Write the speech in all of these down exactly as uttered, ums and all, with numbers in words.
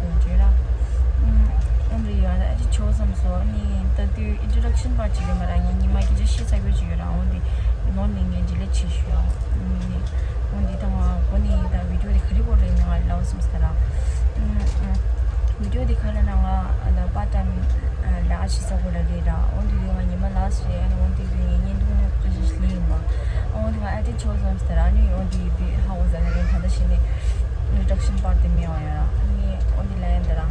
བརྗོད་ར། ཨུམ། ཨོམ་རི་ཡོད་ཨ་ཅི་ཆོག་བསམ་སོ། ཨ་ནི་ད་དུས་introduction part ཅིག་ཡོད་མ་ར། ངས་ཉི་མ་སྐད་ཆ་བཤད་ཚར་གྱུར་ཅིག་ཡོད་ར། འོན་ཏེ་ནོར་མེད་ངས་འཇིགས་ལས་ཆེ་ཞུ་ཡ། ཨུམ། འོན་ཏེ་ད་ང་གོ་ནི་ད་video དེ་ག་རེ་སྐོར་རེད་ནི་ང་ལབ་བསམ་ས་ར། ཨུམ། video དེ་ག་ལ་ན་ང་ལ་part time ལས་ཀ་བྱེད་ས་སྐོར་ལ་རེད་ར། འོན་ཏེ་དུས་ང་ཉི་མ་ལ་སི་རེད། ཨ་ནི་འོན་ཏེ་དུས་ངས་བརྙན་ཐུང་ནི་ཁ་ཤས་ཤིག་ལེན་ཡིན་པ། འོན་ཏེ་ང་ཨ་ཏི་ཆོག་བསམ་ས་ར། ཨ་ནི་འོན་ཏེ་དུས་ཧ་གོ་ས་ནི་རེད། ད་ལྟ་ཞིག་ནི་introduction part དེ་མེད་པ་ཡོད་ར། ཨ་ནི་འོན་ཏེ་ལ་ཡན་ད་ར།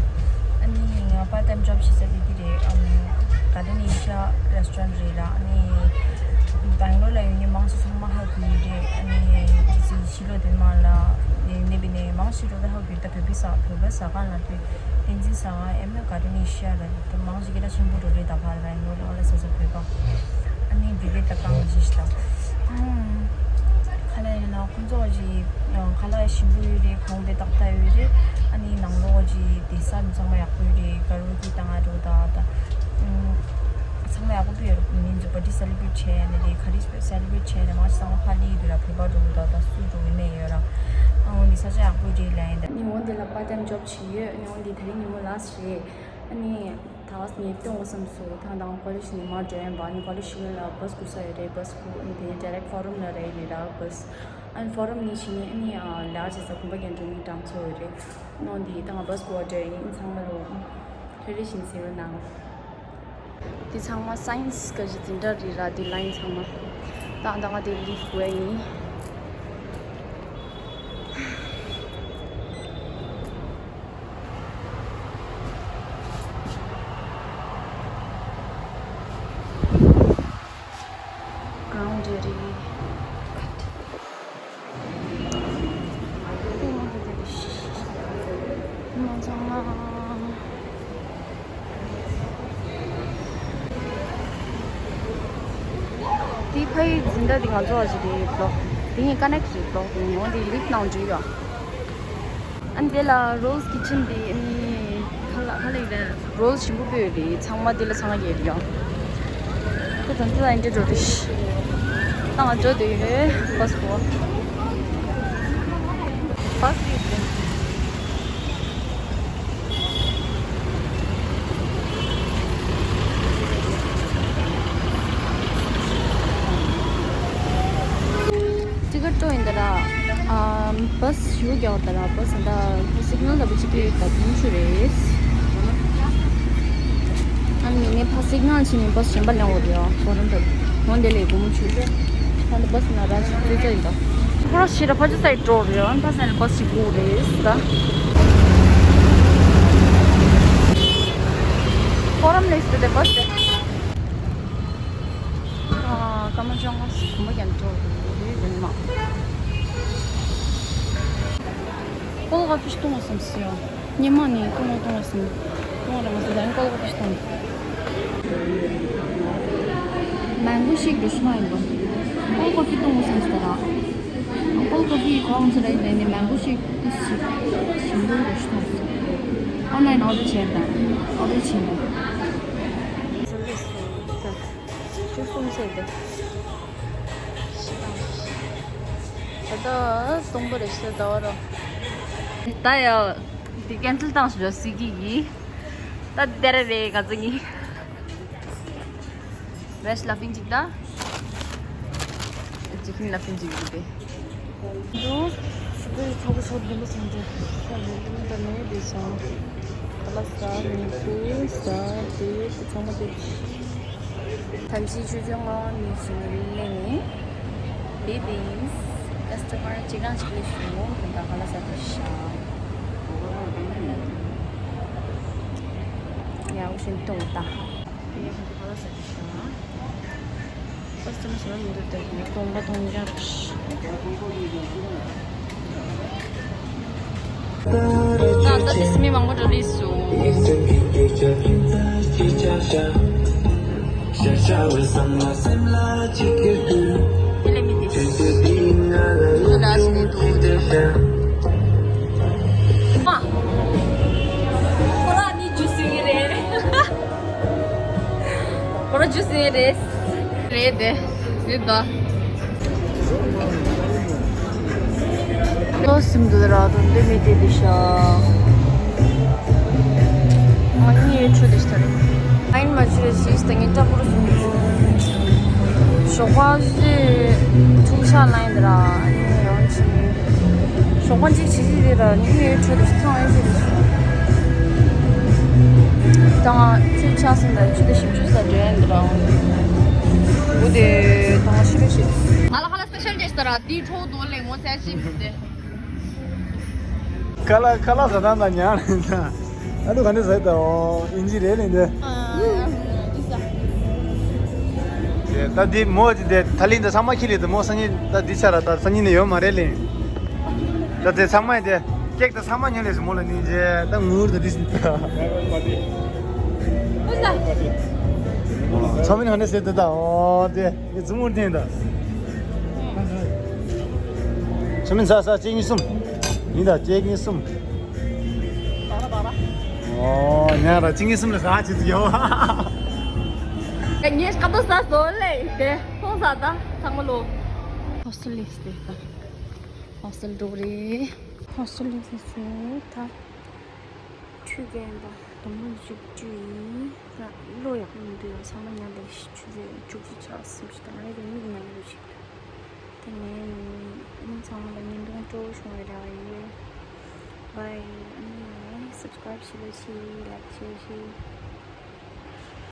ཨ་ནི་ང་part time job བྱེད་ས་དེ་དེ་རེད། ཨམ། Garden Asia restaurant རེད་ར། ཨ་ནི་Bangalore ལ་ཡོད་ནི་མང་ཆེ་ཚང་མ་ཧ་གོ་ཡི་རེད། ཨ་ནི་དེ་ཚོ་ཕྱི་ལོགས་དེ་མ་ལ་ནི་ནི་བི་ནི་མང་ཆེ་འགྲོ་ད་ཧ་གོ་ཡི། ད་བོད་པའི་ས་བོད་པ་ཟ་ཁང་ལ་དུས་བསྟན་འཛིན་ཟ་ཁང་ཨེམ་ན་Garden Asia ལ་དུ་མང་ཆེ་སྐད་གྲགས་ཆེན་པོ་འགྲོ་རེད། ད་ཕར་Bangalore ལ་ལ་ཟ་ཟ་བོད་པ། ཨ་ནི་འདི་རེད། ད་གང་ཞིག་ད། ཨམ། ཁ་ལག་ཡིན་ན་ཁོང་ཚོ་ཅིག་ཁ་ལག་ཞིམ་པོ་ཡོད་རེད། གོང་པའི་ཏག་ཏག་ཡོད་རེད། ཨ་ནི་ནང་ལོགས་ཅིག་བསྡད་ས་ཚང་མ་ཡག་པོ་ཡོད་རེད། ཀ་རོ་ཀི་དང་ཨ་འགྲོ་ད་ད། ཨམ། ཚང་མ་ཡག་པོ་ཡོད་རེད། མི་ཚོ་party celebrate བྱས་ནས་དེ་ག་རེ་celebrate བྱས་ནས་མང་ཆེ་ཚང་མ་ཕ་ལི་ཡོད་ར། བོད་པ་འགྲོ་ད་ད་སུ་འགྲོ་ཡིན་ནས་ཡོད་ར། ཨ་འོན་ཏེ་ས་ཆ་ཡག་པོ་རེད་ལ་ཡིན་ད། ནི་འོན་ཏེ་ལ་part time job བྱེད་ཡོད། ནི་འོན་ཏེ་དེ་རིང་ཉིན་མོ་last རེད། ཨ་ནི་ད་ངས་སྟོན་དགོས་བསམ་སོང་། ད་ང་college ནས་མར་འགྲོ་ཡིན་པ། ཨ་ནི་college ཤིག་ལ་bus སྒུག་ས་ཡོད་རེད། bus སྒུག་ཨ་ནི་དེ་ནས་direct Forum ལ་རེད་ནི་ར་bus། ཨ་ནི་Forum ནས་ཕྱིན་ནས་ཨ་ནི་ལས་ཀ་བྱེད་ས་གོམ་པ་རྒྱག་འགྲོ་ནི་གྲངས་ཚོད་ཡོད་རེད། ནོ་འདི་ད་ང་bus སྒུག་འགྲོ་ཡིན། ཚང་མ་ལོ་ལྷོད་ལྷོད་བཞིན་ཟེར་རོ་གནང་། འདི་ཚང་མ་science ག་ཞིག་འཛིན་གྲྭ་རེད་ར། འདི་line ཚང་མ། ད་ད་ང་དེ་lift དགོས་ཡིན། ground རེད། དེ་ཕ་ཡུལ་འཛིན་གྲྭ་དེ་ང་ཚོ་བ་ཞིག་རེད། block དེ་ངའི་connect རེད། block དེ་ངོ་དེ་lift ནང་འཇུས་ཡོད། ཨ་ནི་དེ་ལ་Rose Kitchen དེ་ཨ་ནི་ཁ་ལག་ཁ་ལག་རེད། Rose ཞིམ་པོ་སྤོས་རེད། ཚང་མ་དེ་ལ་ཚང་མ་རྒྱལ་རེད་ཡང་། ཁོ་ཚང་ཚོ་ཨ་འདྲ་འགྲོ་རེད། ད་ང་འགྲོ་དེ་ཡོད་bus གོ། bus དེ་རེད། ཊི་ཀེ་ཊི་སྤྲོད་ཡིན་ད་ར། ཨམ། བྷ་སི་ཞུ་རྒྱག་ད་ར། བྷ་སི་ད་སི་ག་ནལ་ལྟ་བུ་ཅིག་ཕེབས་ད་དུང་ཆུ་རེད། ཨ་ནི་ངས་ཕ་སི་ག་ནལ་ཕྱིན་ནས་བྷ་སི་གཞན་པ་ལེན་འོ་རེད། ཨ་ཧྥོ་རན་ད་ཧོན་དེ་ལས་དགོང་མོ་ཆུ་རེད། ཧོན་དེ་བྷ་སི་ན་ར་ཆུ་ཙེ་ཙེ་ཡིན་ད། ཁོ་ར་ཤི་ར་ཕ་ཆུ་སའི་འགྲོ་རེད། ཨ་ནི་བྷ་སི་ན་བྷ་སི་ཞིག་དགོས་རེད་ད། ཧྥོ་རན་ལས་སི་དེ་བྷ་སི་དེ། ཨ། སྐར་མ་བཅོ་ལྔ་ཞིག་གོམ་པ་རྒྱག་འགྲོ་རེད་ཡིན་མ། cold coffee ཞིག་འཐུང་བ་བསམ་སོང་། སྔོན་མ་ནས་འཐུང་བ་འཐུང་བ་བསམ། འཐུང་བ་རེད་མ་ཟད་ད་cold coffee ཞིག་འཐུང་། mango shake འགྲོ་ཤི་མ་ཡིན་པ། cold coffee འཐུང་བ་བསམ་སོང་ད་ར། cold coffee གོང་ཚོ་རེད་ནས་ནས་mango shake དེ་ཞིག་ཞིམ་པོ་འགྲོ་ཤི་འཐུང་། online order བྱས་ད། order བྱས་ད། བཅུ་གསུམ་ཚེས་ཏེ། ད་ལྟ་སྟོང་པ་རེད་ཤག་ཟླ་བ་རོ། ད་ཡ། འདི་ཀན་སེལ་བཏང་ཞུ་སི་ཀི་གི། ད་འདི་རེད་རེད་ང་ཚོ་གཉིས། རེས་ལ་ཕིན་ཅིག་ད། ཅི་ཁིན་ལ་ཕིན་ཅིག་གི་དེ། འདུག་ཞུ་གི་ཚ་པོ་ཚ་པོ་འདི་མོ་སོང་དེ། ཤ་ལེ་ལེ་ད་ནོ་དེ་སོང་། ད་ལ་ཟ་ནི་ཁུ་ཟ་དེ་དེ་ཚང་མ་དེ། ཐམས་ཅད་ཆུ་ཚོད་ལྔ་པ་ནས་བྱས་ནས་སླེབས་ནས། བི་བི་ཀ་སི་ཊ་མར་གཅིག་རང་གཅིག་སླེབས་སོང་། དེ་འདྲ་ཁ་ལག་ཟ་དུས་ཤ། ཡག་པོ་ཞིག་འཐུང་ད། དེ་ཁ་ལག་ཟ་དུས་ཤ། ཨོ་སི་ནི་སོ་མི་འདུག་སྟེ་གོང་པ་གཏོང་རྒྱབ། ད་ད་དེ་མི་མང་པོ་འགྲོ་ལི་སུ། ལེ་མི་དེ། ཁོ་ལ་ཞི་ནི་འདུག་ཁོ་ལ་ནི་ཇུ་སི་ངི་རེད། ཁོ་ར་ཇུ་སི་རེད། རེད་དེ། རེད་ད། ལོ་སིམ་དུ་ར་དོན་དེ་མི་དེ་དེ་ཤ། ང་གཉིད་ཆུ་དེ་ཤི་ཐར། ཨ་ཡིན་མ་ཆུ་རེ་ཤི་སྟེ་ངས་ལྟ་བུར་སོང་། ཞོགས་པ་ཞིག་ཐུག་ཤ་ལ་ཡིན་དེ་ར་ཨ་ནི་ཡང་ཆུ་མེད། ཞོགས་པ་གཅིག་བྱེད་ཀྱི་རེད་ར་གཉིད་ཆུ་དེ་ཤི་ཐང་ཨེ་ཤི་རེ་ཤི། ད་ང་ཆུ་ཆགས་སོང་ད་ཆུ་དེ་ཞིབ་ཆུ་ས་འདྲེན་དེ་ར། འུ་དེ་ད་ང་ཤི་རེ་ཤི། ང་ལ་ཧ་ལ་སི་པེ་ཤལ་ཅེས་དེ་ར་དེའི་ཁྲོག་དོ་ལེ་ངོ་ཚ་ཞིག་དེ། ཁ་ལག་ཁ་ལག་ཟ་སྟངས་དང་ཉར་ནས་ད། ཨ་ལུ་ག་ནས་ཟ་ད་ཨོ་ཨིན་ཇི་རེད་ལེ་འདི། ཨ་ཨ་ཨ་ཨ་ད་འདི་མོ་འདི་ད་ལིན་ད་ཚང་མ་ཁྱི་ལི་ད་མོ་སང་ཉིན་ད་འདི་ཆ་ར་ད་སང་ཉིན་ནས་ཡོད་མ་རེད་ལེ། ད་དེ་ཚང་མ་འདི་ཀེག་ད་ཚང་མ་ཉོ་ལེ་ཟེར་མོ་ལ་ནི་རྗེ་ད་ངུར་ད་འདི་ཟིན་ད། ཚང་མ་ནི་ག་ནས་ཟ་ད་ཨོ་དེ། ངས་ཛུམ་འུར་བསྟན་ད། ཆུ་མིན་ཟ་ཟ་གཅིག་གཉིས་གསུམ། ཡིན་ད་གཅིག་གཉིས་གསུམ། ཨོ་ཉ་ར་གཅིག་གཉིས་གསུམ་ལ་ཟ་ཅི་ཟིག་ཡོད། ངས་ཀ་ཏོ་ཟ་ཟོ་ལེ་དེ་ཁོང་ཟ་ད་ཚང་མ་ལོ། ཧོ་སི་ལིས་དེ་ད། ཧོ་སི་ལི་འདུག་རེད། ཧོ་སི་ལིས་སུ་ད། ཆུ་རྐྱེན་པ་དུང་མོ་བཅུ་བཅུ་ཡིན། ད་བློ་ཡག་པོ་མི་འདུག་ཡང་ཚང་མ་ཉལ་ལས་ཆུ་ཚོད་བཅུ་གཅིག་ཆགས་སུམ་ཅུ་དང་ཨེ་རེ་མིག་ཉལ་ལོ་ཞིག་དེ་ནས་ཨ་ནི་ཚང་མ་ལ་ཉིན་དུང་སྤྲོ་བོ་བྱུང་བའི་རེ་བ་ཡོད། བྷའི། ཨ་ནི་སབ་སི་ཀ་རབ་བྱེད་ལོ་ཆི་ལེགས་བྱེད་ཤིག